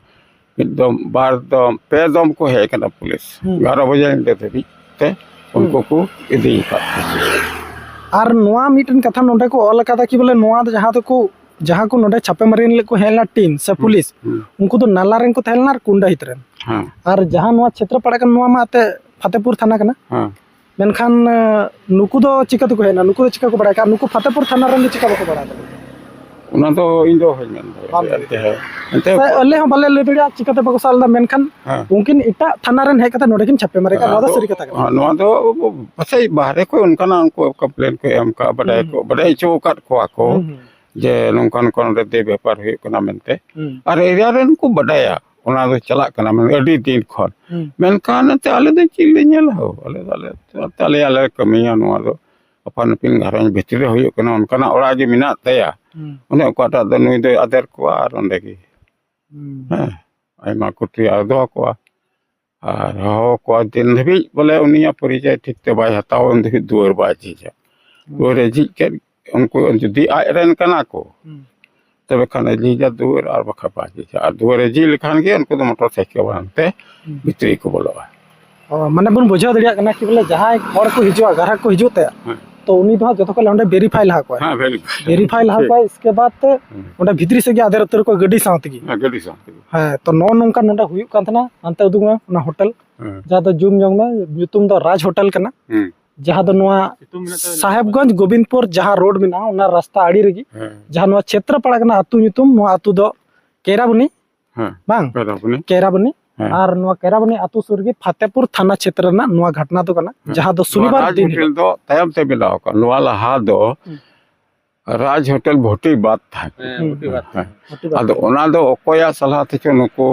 ᱢᱤᱫ ᱫᱚᱢ, ᱵᱟᱨ ᱫᱚᱢ, ᱯᱮ ᱫᱚᱢ ᱠᱚ ᱦᱮᱡ ᱟᱠᱟᱱᱟ ᱯᱩᱞᱤᱥ᱾ ᱦᱩᱸ᱾ ᱮᱜᱟᱨᱚ ᱵᱟᱡᱮ ᱧᱤᱫᱟᱹ ᱫᱷᱟᱹᱵᱤᱡ ᱛᱮ ᱦᱩᱸ᱾ ᱩᱱᱠᱩ ᱠᱚ ᱤᱫᱤ ᱟᱠᱟᱫ ᱠᱚᱣᱟ᱾ ᱟᱨ ᱱᱚᱣᱟ ᱢᱤᱫᱴᱮᱱ ᱠᱟᱛᱷᱟ ᱱᱚᱰᱮ ᱠᱚ ᱚᱞ ᱟᱠᱟᱫᱟ ᱠᱤ ᱵᱚᱞᱮ ᱱᱚᱣᱟ ᱫᱚ ᱡᱟᱦᱟᱸ ᱫᱚᱠᱚ, ᱡᱟᱦᱟᱸ ᱠᱚ ᱱᱚᱰᱮ ᱪᱷᱟᱯᱮ ᱢᱟᱨᱤ ᱞᱟᱹᱜᱤᱫ ᱠᱚ ᱦᱮᱡ ᱞᱮᱱᱟ ᱴᱤᱢ ᱥᱮ ᱦᱩᱸ᱾ ᱯᱩᱞᱤᱥ, ᱦᱩᱸ᱾ ᱩᱱᱠᱩ ᱫᱚ ᱱᱟᱞᱟ ᱨᱮᱱ ᱠᱚ ᱛᱟᱦᱮᱸ ᱞᱮᱱᱟ ᱟᱨ ᱠᱩᱱᱰᱟ ᱦᱤᱛ ᱨᱮᱱ᱾ ᱦᱮᱸ᱾ ᱟᱨ ᱡᱟᱦᱟᱸ ᱱᱚᱣᱟ ᱪᱷᱮᱛᱨᱚ ᱯᱟᱲᱟᱜ ᱠᱟᱱᱟ, ᱱᱚᱣᱟ ᱢᱟ ᱮᱱᱛᱮ ᱯᱷᱟᱛᱮᱯᱩᱨ ᱛᱷᱟᱱᱟ ᱠᱟᱱᱟ᱾ ᱦᱮᱸ᱾ ᱢᱮᱱᱠᱷᱟᱱ, ᱮ, ᱱᱩᱠᱩ ᱫᱚ ᱪᱤᱠᱟᱹ ᱛᱮᱠᱚ ᱦᱮᱡ ᱮᱱᱟ? ᱱᱩᱠᱩ ᱫᱚ ᱪᱤᱠᱟᱹ ᱠᱚ ᱵᱟᱲᱟᱭ ᱠᱟᱜᱼᱟ? ᱱᱩᱠᱩ ᱯᱷᱟᱛᱮᱯᱩᱨ ᱛᱷᱟᱱᱟ ᱨᱮᱱ ᱫᱚ ᱪᱤᱠᱟᱹ ᱵᱟᱠᱚ ᱵᱟᱲᱟᱭ ᱫᱟᱲᱮᱭᱟᱜᱼᱟ? ᱚᱱᱟ ᱫᱚ ᱤᱧ ᱫᱚ ᱚᱦᱚᱧ ᱢᱮᱱ ᱵᱟᱢ ᱫᱟᱲᱮᱭᱟᱜᱼᱟ᱾ ᱞᱟᱹᱭ ᱮᱱᱛᱮ, ᱮᱱᱛᱮ ᱥᱮ ᱟᱞᱮ ᱦᱚᱸ ᱵᱟᱞᱮ ᱞᱟᱹᱭ ᱫᱟᱲᱮᱭᱟᱜᱼᱟ ᱪᱤᱠᱟᱹᱛᱮ ᱵᱟᱠᱚ ᱥᱟᱵ ᱞᱮᱫᱟ, ᱢᱮᱱᱠᱷᱟᱱ ᱦᱮᱸ᱾ ᱩᱱᱠᱤᱱ ᱮᱴᱟᱜ ᱛᱷᱟᱱᱟ ᱨᱮᱱ ᱦᱮᱡ ᱠᱟᱛᱮ ᱱᱚᱰᱮ ᱠᱤᱱ ᱪᱷᱟᱯᱮ ᱢᱟᱨᱮ ᱠᱟᱜᱼᱟ᱾ ᱱᱚᱣᱟ ᱫᱚ ᱟᱫᱚ, ᱥᱟᱹᱨᱤ ᱠᱟᱛᱷᱟ ᱠᱟᱱᱟ᱾ ᱦᱮᱸ, ᱱᱚᱣᱟ ᱫᱚ ᱯᱟᱥᱮᱡ ᱵᱟᱦᱨᱮ ᱠᱷᱚᱱ ᱚᱱᱠᱟᱱᱟᱜ ᱩᱱᱠᱩ ᱠᱚᱢᱯᱞᱮᱱ ᱠᱚ ᱮᱢ ᱠᱟᱜᱼᱟ, ᱵᱟᱰᱟᱭ ᱦᱩᱸ, ᱠᱚ, ᱦᱩᱸ᱾ ᱵᱟᱰᱟᱭ ᱦᱚᱪᱚ ᱟᱠᱟᱫ ᱠᱚᱣᱟ ᱠᱚ ᱦᱩᱸ, ᱦᱩᱸ᱾ ᱡᱮ ᱱᱚᱝᱠᱟ ᱱᱚᱝᱠᱟ ᱱᱚᱰᱮ ᱫᱮ ᱵᱮᱯᱟᱨ ᱦᱩᱭᱩᱜ ᱠᱟᱱᱟ ᱢᱮᱱᱛᱮ᱾ ᱦᱩᱸ᱾ ᱟᱨ ᱮᱨᱤᱭᱟ ᱨᱮᱱ ᱠᱚ ᱵᱟᱰᱟᱭᱟ, ᱚᱱᱟ ᱫᱚ ᱪᱟᱞᱟᱜ ᱠᱟᱱᱟ ᱢᱟᱱᱮ ᱟᱹᱰᱤ ᱫᱤᱱ ᱠᱷᱚᱱ᱾ ᱦᱩᱸ᱾ ᱢᱮᱱᱠᱷᱟᱱ ᱮᱱᱛᱮ ᱟᱞᱮ ᱫᱚ ᱪᱮᱫ ᱞᱮ ᱧᱮᱞᱟ ᱦᱳ? ᱟᱞᱮ ᱫᱚ ᱟᱞᱮ, ᱟᱞᱮ ᱟᱞᱮ ᱠᱟᱹᱢᱤᱭᱟ ᱱᱚᱣᱟ ᱫᱚ᱾ ᱟᱯᱟᱱ ᱟᱹᱯᱤᱱ ᱜᱷᱟᱨᱚᱸᱡᱽ ᱵᱷᱤᱛᱨᱤ ᱨᱮ ᱦᱩᱭᱩᱜ ᱠᱟᱱᱟ, ᱚᱱᱠᱟᱱᱟᱜ ᱚᱲᱟᱜ ᱜᱮ ᱢᱮᱱᱟᱜ ᱛᱟᱭᱟ᱾ ᱦᱩᱸ᱾ ᱚᱱᱮ ᱚᱠᱟᱴᱟᱜ ᱫᱚ ᱱᱩᱭ ᱫᱚᱭ ᱟᱫᱮᱨ ᱠᱚᱣᱟ ᱟᱨ ᱚᱸᱰᱮ ᱜᱮ᱾ ᱦᱩᱸ᱾ ᱦᱮᱸ, ᱟᱭᱢᱟ ᱠᱩᱴᱨᱤ ᱟᱨ ᱫᱚᱦᱚ ᱠᱚᱣᱟ᱾ ᱟᱨ ᱦᱚᱦᱚ ᱠᱚᱣᱟ ᱫᱤᱱ ᱫᱷᱟᱹᱵᱤᱡ ᱵᱚᱞᱮ ᱩᱱᱤᱭᱟᱜ ᱯᱚᱨᱤᱪᱚᱭ ᱴᱷᱤᱠ ᱛᱮ ᱵᱟᱭ ᱦᱟᱛᱟᱣᱟ, ᱩᱱ ᱫᱷᱟᱹᱵᱤᱡ ᱫᱩᱣᱟᱹᱨ ᱵᱟᱭ ᱡᱷᱤᱡᱟ᱾ ᱦᱩᱸ᱾ ᱫᱩᱣᱟᱹᱨᱮ ᱡᱷᱤᱡ ᱠᱮᱫ, ᱩᱱᱠᱩ ᱡᱩᱫᱤ ᱟᱡ ᱨᱮᱱ ᱠᱟᱱᱟ ᱠᱚ, ᱦᱩᱸ᱾ ᱛᱚᱵᱮ ᱠᱷᱟᱱ ᱮ ᱡᱷᱤᱡᱟ ᱫᱩᱣᱟᱹᱨ, ᱟᱨ ᱵᱟᱠᱷᱟᱱ ᱵᱟᱭ ᱡᱷᱤᱡᱟ᱾ ᱟᱨ ᱫᱩᱣᱟᱹᱨᱮ ᱡᱷᱤᱡ ᱞᱮᱠᱷᱟᱱ ᱜᱮ ᱩᱱᱠᱩ ᱫᱚ ᱢᱚᱴᱚᱨ ᱥᱟᱭᱠᱮᱞ ᱵᱟᱝ ᱛᱮ ᱦᱩᱸ᱾ ᱵᱷᱤᱛᱨᱤ ᱠᱚ ᱵᱚᱞᱚᱜᱼᱟ᱾ ᱚ, ᱢᱟᱱᱮ ᱵᱚᱱ ᱵᱩᱡᱷᱟᱹᱣ ᱫᱟᱲᱮᱭᱟᱜ ᱠᱟᱱᱟ ᱠᱤ ᱵᱚᱞᱮ ᱡᱟᱦᱟᱸᱭ ᱦᱚᱲ ᱠᱚ ᱦᱤᱡᱩᱜᱼᱟ, ᱜᱟᱦᱟᱠ ᱠᱚ ᱦᱤᱡᱩᱜ ᱛᱟᱭᱟ, ᱦᱮᱸ᱾ ᱛᱚ ᱩᱱᱤ ᱫᱚ ᱦᱟᱸᱜ ᱡᱚᱛᱚ ᱠᱷᱚᱱ ᱚᱸᱰᱮ ᱵᱷᱮᱨᱤᱯᱷᱟᱭ ᱞᱟᱦᱟ ᱠᱚᱣᱟᱭ᱾ ᱦᱮᱸ, ᱵᱷᱮᱨᱤᱯᱷᱟᱭ᱾ ᱵᱷᱮᱨᱤᱯᱷᱟᱭ ᱞᱟᱦᱟ ᱴᱷᱤᱠ᱾ ᱠᱚᱣᱟᱭ, ᱤᱥᱠᱮ ᱵᱟᱫ ᱛᱮ ᱦᱮᱸ᱾ ᱚᱸᱰᱮ ᱵᱷᱤᱛᱨᱤ ᱥᱮᱫ ᱜᱮ ᱟᱫᱮᱨ ᱩᱛᱟᱹᱨ ᱠᱚᱣᱟ ᱜᱟᱹᱰᱤ ᱥᱟᱶ ᱛᱮᱜᱮ᱾ ᱦᱮᱸ, ᱜᱟᱹᱰᱤ ᱥᱟᱶ ᱛᱮᱜᱮ᱾ ᱦᱮᱸ, ᱛᱚ ᱱᱚᱜᱼᱚ ᱱᱚᱝᱠᱟ ᱱᱚᱰᱮ ᱦᱩᱭᱩᱜ ᱠᱟᱱ ᱛᱟᱦᱮᱱᱟ, ᱦᱟᱱᱛᱮ ᱩᱫᱩᱜ ᱢᱮ ᱚᱱᱟ ᱦᱳᱴᱮᱞ, ᱦᱮᱸ᱾ ᱡᱟᱦᱟᱸ ᱫᱚ ᱡᱩᱢ ᱡᱚᱝ ᱢᱮ, ᱧᱩᱛᱩᱢ ᱫᱚ ᱨᱟᱡᱽ ᱦᱳᱴᱮᱞ ᱠᱟᱱᱟ᱾ ᱦᱮᱸ᱾ ᱡᱟᱦᱟᱸ ᱫᱚ ᱱᱚᱣᱟ ᱥᱤᱛᱩᱝ ᱢᱮᱱᱟᱜ ᱛᱟᱵᱮᱱᱟ? ᱥᱟᱦᱮᱵᱽᱜᱚᱸᱡᱽ ᱜᱳᱵᱤᱱᱫᱽᱯᱩᱨ ᱡᱟᱦᱟᱸ ᱨᱳᱰ ᱢᱮᱱᱟᱜᱼᱟ, ᱚᱱᱟ ᱨᱟᱥᱛᱟ ᱟᱲᱮ ᱨᱮᱜᱮ, ᱦᱮᱸ᱾ ᱡᱟᱦᱟᱸ ᱱᱚᱣᱟ ᱪᱷᱮᱛᱨᱚ ᱯᱟᱲᱟ ᱠᱟᱱᱟ ᱟᱹᱛᱩ ᱧᱩᱛᱩᱢ, ᱱᱚᱣᱟ ᱟᱹᱛᱩ ᱫᱚ ᱠᱮᱨᱟᱵᱩᱱᱤ, ᱦᱮᱸ᱾ ᱵᱟᱝ? ᱠᱮᱨᱟᱵᱩᱱᱤ᱾ ᱠᱮᱨᱟᱵᱩᱱᱤ᱾ ᱦᱮᱸ᱾ ᱟᱨ ᱱᱚᱣᱟ ᱠᱮᱨᱟᱵᱩᱱᱤ ᱟᱹᱛᱩ ᱥᱩᱨ ᱨᱮᱜᱮ ᱯᱷᱟᱛᱮᱯᱩᱨ ᱛᱷᱟᱱᱟ ᱪᱷᱮᱛᱨᱚ ᱨᱮᱱᱟᱜ ᱱᱚᱣᱟ ᱜᱷᱚᱴᱱᱟ ᱫᱚ ᱠᱟᱱᱟ, ᱦᱮᱸ᱾ ᱡᱟᱦᱟᱸ ᱫᱚ ᱱᱚᱣᱟ ᱥᱚᱱᱤᱵᱟᱨ ᱨᱟᱡᱽ ᱫᱤᱱ ᱦᱳᱴᱮᱞ ᱦᱤᱞᱳᱜ᱾ ᱫᱚ ᱛᱟᱭᱚᱢ ᱛᱮ ᱵᱮᱱᱟᱣ ᱟᱠᱟᱱᱟ᱾ ᱱᱚᱣᱟ ᱞᱟᱦᱟ ᱫᱚ ᱦᱩᱸ᱾ ᱨᱟᱡᱽ ᱦᱳᱴᱮᱞ ᱵᱷᱚᱴᱤ ᱵᱟᱫ ᱛᱟᱦᱮᱸ ᱠᱟᱱᱟ᱾ ᱦᱮᱸ, ᱦᱩᱸ᱾ ᱵᱷᱚᱴᱤ ᱵᱟᱫ᱾ ᱦᱮᱸ᱾ ᱵᱷᱚᱴᱤ ᱵᱟᱫ᱾ ᱟᱫᱚ ᱚᱱᱟ ᱫᱚ ᱚᱠᱚᱭᱟᱜ ᱥᱟᱞᱦᱟ ᱛᱮᱪᱚ ᱱᱩᱠᱩ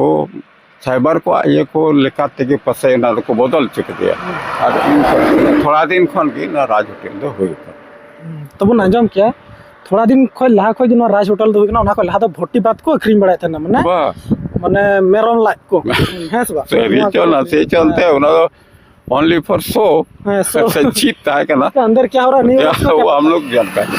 ᱥᱟᱭᱵᱟᱨ ᱠᱚᱣᱟᱜ ᱤᱭᱟᱹ ᱠᱚ ᱞᱮᱠᱟ ᱛᱮᱜᱮ ᱯᱟᱥᱮᱡ ᱚᱱᱟ ᱫᱚᱠᱚ ᱵᱚᱫᱚᱞ ᱦᱚᱪᱚ ᱠᱮᱫᱮᱭᱟ᱾ ᱦᱩᱸ᱾ ᱟᱨ ᱤᱱ ᱠᱷᱚᱱ ᱛᱷᱚᱲᱟ ᱫᱤᱱ ᱠᱷᱚᱱ ᱜᱮ ᱱᱚᱣᱟ ᱨᱟᱡᱽ ᱦᱳᱴᱮᱞ ᱫᱚ ᱦᱩᱭ ᱟᱠᱟᱱᱟ᱾ ᱦᱩᱸ᱾ ᱛᱚᱵᱚᱱ ᱟᱸᱡᱚᱢ ᱠᱮᱭᱟ ᱛᱷᱚᱲᱟ ᱫᱤᱱ ᱠᱷᱚᱱ ᱞᱟᱦᱟ ᱠᱷᱚᱱ ᱡᱮ ᱱᱚᱣᱟ ᱨᱟᱡᱽ ᱦᱳᱴᱮᱞ ᱫᱚ ᱦᱩᱭ ᱠᱟᱱᱟ, ᱚᱱᱟ ᱠᱷᱚᱱ ᱞᱟᱦᱟ ᱫᱚ ᱵᱷᱚᱴᱤ ᱵᱟᱫ ᱠᱚ ᱟᱹᱠᱷᱨᱤᱧ ᱵᱟᱲᱟᱭᱮᱫ ᱛᱟᱦᱮᱱᱟ, ᱢᱟᱱᱮ, ᱵᱟ᱾ ᱢᱟᱱᱮ ᱢᱮᱨᱚᱢ ᱞᱟᱡ ᱠᱚ, ᱦᱮᱸ ᱥᱮ ᱵᱟᱝ? ᱥᱟᱹᱨᱤ ᱱᱚᱣᱟ ᱪᱚ ᱠᱚ ᱱᱟᱥᱮ ᱪᱚ ᱮᱱᱛᱮ, ᱦᱮᱸ᱾ ᱚᱱᱟ ᱫᱚ only for show᱾ ᱦᱮᱸ, show᱾ ᱥᱮ ᱪᱮᱫ ᱛᱟᱦᱮᱸ ᱠᱟᱱᱟ? ᱟᱱᱫᱟᱨ ᱠᱭᱟ ᱦᱳ ᱨᱟᱦᱟ ᱱᱤᱭᱩ ᱭᱟ, ᱣᱳ ᱦᱟᱢ ᱞᱳᱜ ᱡᱟᱱᱛᱟ ᱦᱮ᱾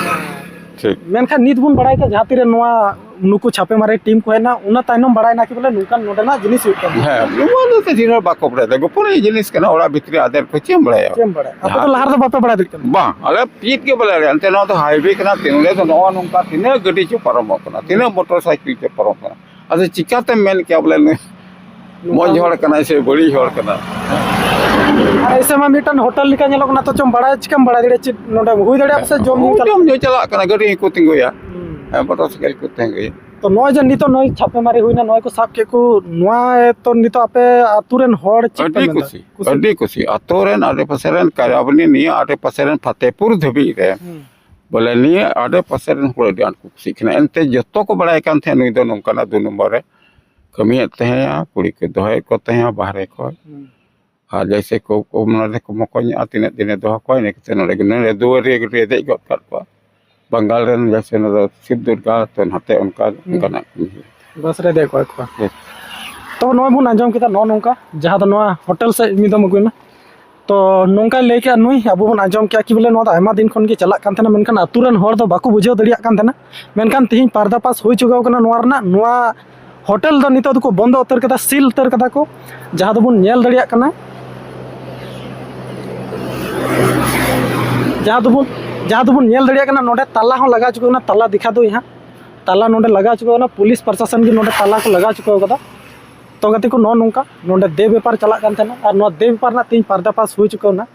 ᱴᱷᱤᱠ᱾ ᱢᱮᱱᱠᱷᱟᱱ ᱱᱤᱛ ᱵᱚᱱ ᱵᱟᱲᱟᱭ ᱠᱟᱱᱟ, ᱡᱟᱦᱟᱸ ᱛᱤᱨᱮ ᱱᱚᱣᱟ ᱱᱩᱠᱩ ᱪᱷᱟᱯᱮ ᱢᱟᱨᱮ ᱴᱤᱢ ᱠᱚ ᱦᱮᱡ ᱮᱱᱟ, ᱚᱱᱟ ᱛᱟᱭᱱᱚᱢ ᱵᱟᱲᱟᱭ ᱮᱱᱟ ᱠᱤ ᱵᱚᱞᱮ ᱱᱚᱝᱠᱟᱱ ᱱᱚᱰᱮᱱᱟᱜ ᱡᱤᱱᱤᱥ ᱦᱩᱭᱩᱜ ᱠᱟᱱᱟ᱾ ᱦᱮᱸ, ᱱᱚᱣᱟ ᱫᱚ ᱛᱤᱱᱟᱹᱜ ᱵᱟᱠᱚ ᱵᱟᱲᱟᱭᱟ, ᱜᱳᱯᱚᱱᱤᱭᱚ ᱡᱤᱱᱤᱥ ᱠᱟᱱᱟ, ᱚᱲᱟᱜ ᱵᱷᱤᱛᱨᱤ ᱟᱫᱮᱨ ᱠᱚ ᱪᱮᱫ ᱮᱢ ᱵᱟᱲᱟᱭᱟ? ᱪᱮᱫ ᱮᱢ ᱵᱟᱲᱟᱭᱟ? ᱟᱯᱮ ᱫᱚ ᱡᱟᱦᱟᱸ ᱞᱟᱦᱟ ᱨᱮᱫᱚ ᱵᱟᱯᱮ ᱵᱟᱲᱟᱭ ᱫᱟᱲᱮᱭᱟᱜ ᱠᱟᱱᱟ? ᱵᱟᱝ, ᱟᱞᱮ ᱪᱮᱫ ᱜᱮ ᱵᱟᱞᱮ ᱵᱟᱲᱟᱭᱟ᱾ ᱮᱱᱛᱮ ᱱᱚᱣᱟ ᱫᱚ highway ᱠᱟᱱᱟ, ᱛᱤᱱᱟᱹᱜ ᱫᱚ ᱱᱚᱜᱼᱚ ᱱᱚᱝᱠᱟ ᱛᱤᱱᱟᱹᱜ ᱜᱟᱹᱰᱤ ᱪᱚ ᱯᱟᱨᱚᱢᱚᱜ ᱠᱟᱱᱟ, ᱛᱤᱱᱟᱹᱜ ᱢᱚᱴᱚᱨ ᱥᱟᱭᱠᱮᱞ ᱪᱚ ᱯᱟᱨᱚᱢᱚᱜ ᱠᱟᱱᱟ᱾ ᱟᱫᱚ ᱪᱤᱠᱟᱛᱮᱢ ᱢᱮᱱ ᱠᱮᱭᱟ ᱵᱚᱞᱮ ᱱᱩᱭ ᱱᱚᱝᱠᱟ ᱢᱚᱡᱽ ᱦᱚᱲ ᱠᱟᱱᱟᱭ ᱥᱮ ᱵᱟᱹᱲᱤᱡ ᱦᱚᱲ ᱠᱟᱱᱟᱭ? ᱟᱨ ᱮᱭᱥᱮ ᱢᱟ ᱢᱤᱫᱴᱟᱝ ᱦᱳᱴᱮᱞ ᱞᱮᱠᱟ ᱧᱮᱞᱚᱜ ᱠᱟᱱᱟ, ᱛᱚ ᱪᱚᱢ ᱵᱟᱲᱟᱭ, ᱪᱤᱠᱟᱢ ᱵᱟᱲᱟᱭ ᱫᱟᱲᱮᱭᱟᱜᱼᱟ ᱪᱮᱫ ᱱᱚᱰᱮ ᱦᱩᱭ ᱫᱟᱲᱮᱭᱟᱜᱼᱟ ᱯᱟᱥᱮᱡ ᱡᱚᱢ ᱧᱩ ᱦᱳᱭ, ᱪᱟᱞᱟᱜ ᱡᱚᱢ ᱧᱩ ᱪᱟᱞᱟᱜ ᱠᱟᱱᱟ, ᱜᱟᱹᱰᱤ ᱦᱚᱸᱠᱚ ᱛᱤᱸᱜᱩᱭᱟ᱾ ᱦᱩᱸ᱾ ᱦᱮᱸ, ᱢᱚᱴᱚᱨ ᱥᱟᱭᱠᱮᱞ ᱠᱚ ᱛᱤᱸᱜᱩᱭᱟ᱾ ᱛᱚ ᱱᱚᱜᱼᱚᱭ ᱡᱮ ᱱᱤᱛᱚᱜ ᱱᱚᱜᱼᱚᱭ ᱪᱷᱟᱯᱮ ᱢᱟᱨᱮ ᱦᱩᱭᱱᱟ, ᱱᱚᱜᱼᱚᱭ ᱠᱚ ᱥᱟᱵ ᱠᱮᱫ ᱠᱚ, ᱱᱚᱣᱟ ᱛᱚ ᱱᱤᱛᱚᱜ ᱟᱯᱮ ᱟᱹᱛᱩ ᱨᱮᱱ ᱦᱚᱲ ᱪᱮᱫ ᱯᱮ ᱟᱹᱰᱤ ᱢᱮᱱᱫᱟ? ᱠᱩᱥᱤ, ᱠᱩᱥᱤ? ᱟᱹᱰᱤ ᱠᱩᱥᱤ᱾ ᱟᱹᱛᱩ ᱨᱮᱱ ᱟᱰᱮ ᱯᱟᱥᱮ ᱨᱮᱱ ᱠᱟᱭᱨᱟᱵᱟᱹᱱᱤ ᱱᱤᱭᱟᱹ ᱟᱰᱮ ᱯᱟᱥᱮ ᱨᱮᱱ ᱯᱷᱟᱛᱮᱯᱩᱨ ᱫᱷᱟᱹᱵᱤᱡ ᱨᱮ ᱦᱩᱸ᱾ ᱵᱚᱞᱮ ᱱᱤᱭᱟᱹ ᱟᱰᱮ ᱯᱟᱥᱮ ᱨᱮᱱ ᱦᱚᱲ ᱟᱹᱰᱤ ᱟᱸᱴ ᱠᱚ ᱠᱩᱥᱤᱜ ᱠᱟᱱᱟ᱾ ᱮᱱᱛᱮ ᱡᱚᱛᱚ ᱠᱚ ᱵᱟᱲᱟᱭ ᱠᱟᱱ ᱛᱟᱦᱮᱸᱫ ᱱᱩᱭ ᱫᱚ ᱱᱚᱝᱠᱟᱱᱟᱜ ᱫᱩ ᱱᱚᱢᱵᱚᱨ ᱨᱮ ᱠᱟᱹᱢᱤᱭᱮᱫ ᱛᱟᱦᱮᱸᱜᱼᱟ, ᱠᱩᱲᱤ ᱠᱚ ᱫᱚᱦᱚᱭᱮᱫ ᱠᱚ ᱛᱟᱦᱮᱸᱜᱼᱟ ᱵᱟᱦᱨᱮ ᱠᱷᱚᱱ᱾ ᱦᱩᱸ᱾ ᱟᱨ ᱡᱮᱭᱥᱮ ᱠᱚ, ᱠᱚ ᱢᱚᱱᱮ ᱨᱮᱠᱚ ᱢᱚᱠᱚᱧᱚᱜᱼᱟ, ᱛᱤᱱᱟᱹᱜ ᱫᱤᱱᱮ ᱫᱚᱦᱚ ᱠᱚᱣᱟ, ᱤᱱᱟᱹ ᱠᱟᱛᱮ ᱱᱚᱰᱮ ᱜᱮ, ᱱᱚᱰᱮ ᱫᱩᱣᱟᱹᱨ ᱨᱮ ᱜᱮ ᱫᱮᱡ ᱜᱚᱫ ᱠᱟᱜ ᱠᱚᱣᱟ᱾ ᱵᱟᱝᱜᱟᱞ ᱨᱮᱱ ᱡᱮᱭᱥᱮ ᱱᱚᱰᱮ ᱥᱤᱵ ᱫᱩᱨᱜᱟ, ᱛᱚ ᱱᱟᱛᱮ ᱚᱱᱠᱟ, ᱦᱩᱸ᱾ ᱚᱱᱠᱟᱱᱟᱜ ᱠᱟᱹᱢᱤ ᱦᱩᱭᱩᱜᱼᱟ᱾ ᱵᱟᱥ ᱨᱮ ᱫᱮᱡ ᱠᱚᱜᱼᱟ ᱠᱚ᱾ ᱦᱮᱸ᱾ ᱛᱚ ᱱᱚᱜᱼᱚᱭ ᱵᱚᱱ ᱟᱸᱡᱚᱢ ᱠᱮᱫᱟ ᱱᱚᱜᱼᱚ ᱱᱚᱝᱠᱟ, ᱡᱟᱦᱟᱸ ᱫᱚ ᱱᱚᱣᱟ ᱦᱳᱴᱮᱞ ᱥᱮᱫ ᱢᱤᱫ ᱫᱚᱢ ᱟᱹᱜᱩᱭ ᱢᱮ᱾ ᱛᱚ ᱱᱚᱝᱠᱟᱭ ᱞᱟᱹᱭ ᱠᱮᱜᱼᱟ ᱱᱩᱭ, ᱟᱵᱚ ᱵᱚᱱ ᱟᱸᱡᱚᱢ ᱠᱮᱜᱼᱟ ᱠᱤ ᱵᱚᱞᱮ ᱱᱚᱣᱟ ᱫᱚ ᱟᱭᱢᱟ ᱫᱤᱱ ᱠᱷᱚᱱ ᱜᱮ ᱪᱟᱞᱟᱜ ᱠᱟᱱ ᱛᱟᱦᱮᱱᱟ, ᱢᱮᱱᱠᱷᱟᱱ ᱟᱹᱛᱩ ᱨᱮᱱ ᱦᱚᱲ ᱫᱚ ᱵᱟᱠᱚ ᱵᱩᱡᱷᱟᱹᱣ ᱫᱟᱲᱮᱭᱟᱜ ᱠᱟᱱ ᱛᱟᱦᱮᱱᱟ᱾ ᱢᱮᱱᱠᱷᱟᱱ ᱛᱮᱦᱮᱧ ᱯᱟᱨᱫᱟ ᱯᱟᱥ ᱦᱩᱭ ᱪᱩᱠᱟᱹᱣ ᱠᱟᱱᱟ ᱱᱚᱣᱟ ᱨᱮᱱᱟᱜ, ᱱᱚᱣᱟ ᱦᱳᱴᱮᱞ ᱫᱚ ᱱᱤᱛᱚᱜ ᱫᱚᱠᱚ ᱵᱚᱱᱫᱚ ᱩᱛᱟᱹᱨ ᱠᱟᱫᱟ, ᱥᱤᱞ ᱩᱛᱟᱹᱨ ᱠᱟᱫᱟ ᱠᱚ, ᱡᱟᱦᱟᱸ ᱫᱚᱵᱚᱱ ᱧᱮᱞ ᱫᱟᱲᱮᱭᱟᱜ ᱠᱟᱱᱟ, ᱡᱟᱦᱟᱸ ᱫᱚᱵᱚᱱ, ᱡᱟᱦᱟᱸ ᱫᱚᱵᱚᱱ ᱧᱮᱞ ᱫᱟᱲᱮᱭᱟᱜ ᱠᱟᱱᱟ, ᱱᱚᱰᱮ ᱛᱟᱞᱟ ᱦᱚᱸ ᱞᱟᱜᱟᱣ ᱪᱩᱠᱟᱹᱣ ᱠᱟᱱᱟ, ᱛᱟᱞᱟ ᱫᱤᱠᱷᱟ ᱫᱚ ᱦᱟᱸᱜ, ᱛᱟᱞᱟ ᱱᱚᱰᱮ ᱞᱟᱜᱟᱣ ᱪᱩᱠᱟᱹᱣ ᱠᱟᱱᱟ, ᱯᱩᱞᱤᱥ ᱯᱨᱚᱥᱟᱥᱚᱱ ᱜᱮ ᱱᱚᱰᱮ ᱛᱟᱞᱟ ᱠᱚ ᱞᱟᱜᱟᱣ ᱪᱩᱠᱟᱹᱣ ᱠᱟᱫᱟ᱾ ᱛᱚ ᱜᱟᱛᱮ ᱠᱚ, ᱱᱚᱜᱼᱚ ᱱᱚᱝᱠᱟ ᱱᱚᱰᱮ ᱫᱮ ᱵᱮᱯᱟᱨ ᱪᱟᱞᱟᱜ ᱠᱟᱱ ᱛᱟᱦᱮᱱᱟ, ᱟᱨ ᱱᱚᱣᱟ ᱫᱮ ᱵᱮᱯᱟᱨ ᱨᱮᱱᱟᱜ ᱛᱮᱦᱮᱧ ᱯᱟᱨᱫᱟ ᱯᱟᱥ ᱦᱩᱭ ᱪᱩᱠᱟᱹᱣ ᱮᱱᱟ᱾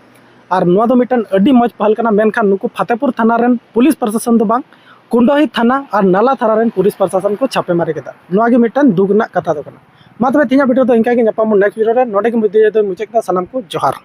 ᱟᱨ ᱱᱚᱣᱟ ᱫᱚ ᱢᱤᱫᱴᱟᱝ ᱟᱹᱰᱤ ᱢᱚᱡᱽ ᱯᱟᱦᱟᱞ ᱠᱟᱱᱟ, ᱢᱮᱱᱠᱷᱟᱱ ᱱᱩᱠᱩ ᱯᱷᱟᱛᱮᱯᱩᱨ ᱛᱷᱟᱱᱟ ᱨᱮᱱ ᱯᱩᱞᱤᱥ ᱯᱨᱚᱥᱟᱥᱚᱱ ᱫᱚ ᱵᱟᱝ, ᱠᱩᱱᱰᱚᱦᱤ ᱛᱷᱟᱱᱟ ᱟᱨ ᱱᱟᱞᱟ ᱛᱷᱟᱱᱟ ᱨᱮᱱ ᱯᱩᱞᱤᱥ ᱯᱨᱚᱥᱟᱥᱚᱱ ᱠᱚ ᱪᱷᱟᱯᱮ ᱢᱟᱨᱤ ᱠᱮᱫᱟ᱾ ᱱᱚᱣᱟ ᱜᱮ ᱢᱤᱫᱴᱟᱝ ᱫᱩᱠ ᱨᱮᱱᱟᱜ ᱠᱟᱛᱷᱟ ᱫᱚ ᱠᱟᱱᱟ᱾ ᱢᱟ ᱛᱚᱵᱮ ᱛᱮᱦᱮᱧᱟᱜ ᱵᱷᱤᱰᱤᱭᱳ ᱫᱚ ᱤᱱᱠᱟ ᱜᱮ, ᱧᱟᱯᱟᱢ ᱵᱚᱱ ᱱᱮᱠᱥᱴ ᱵᱷᱤᱰᱤᱭᱳ ᱨᱮ᱾ ᱱᱚᱰᱮ ᱜᱮ ᱢᱩᱪᱟᱹᱫ ᱮᱫᱟ, ᱥᱟᱱᱟᱢ ᱠᱚ ᱡᱚᱦᱟᱨ᱾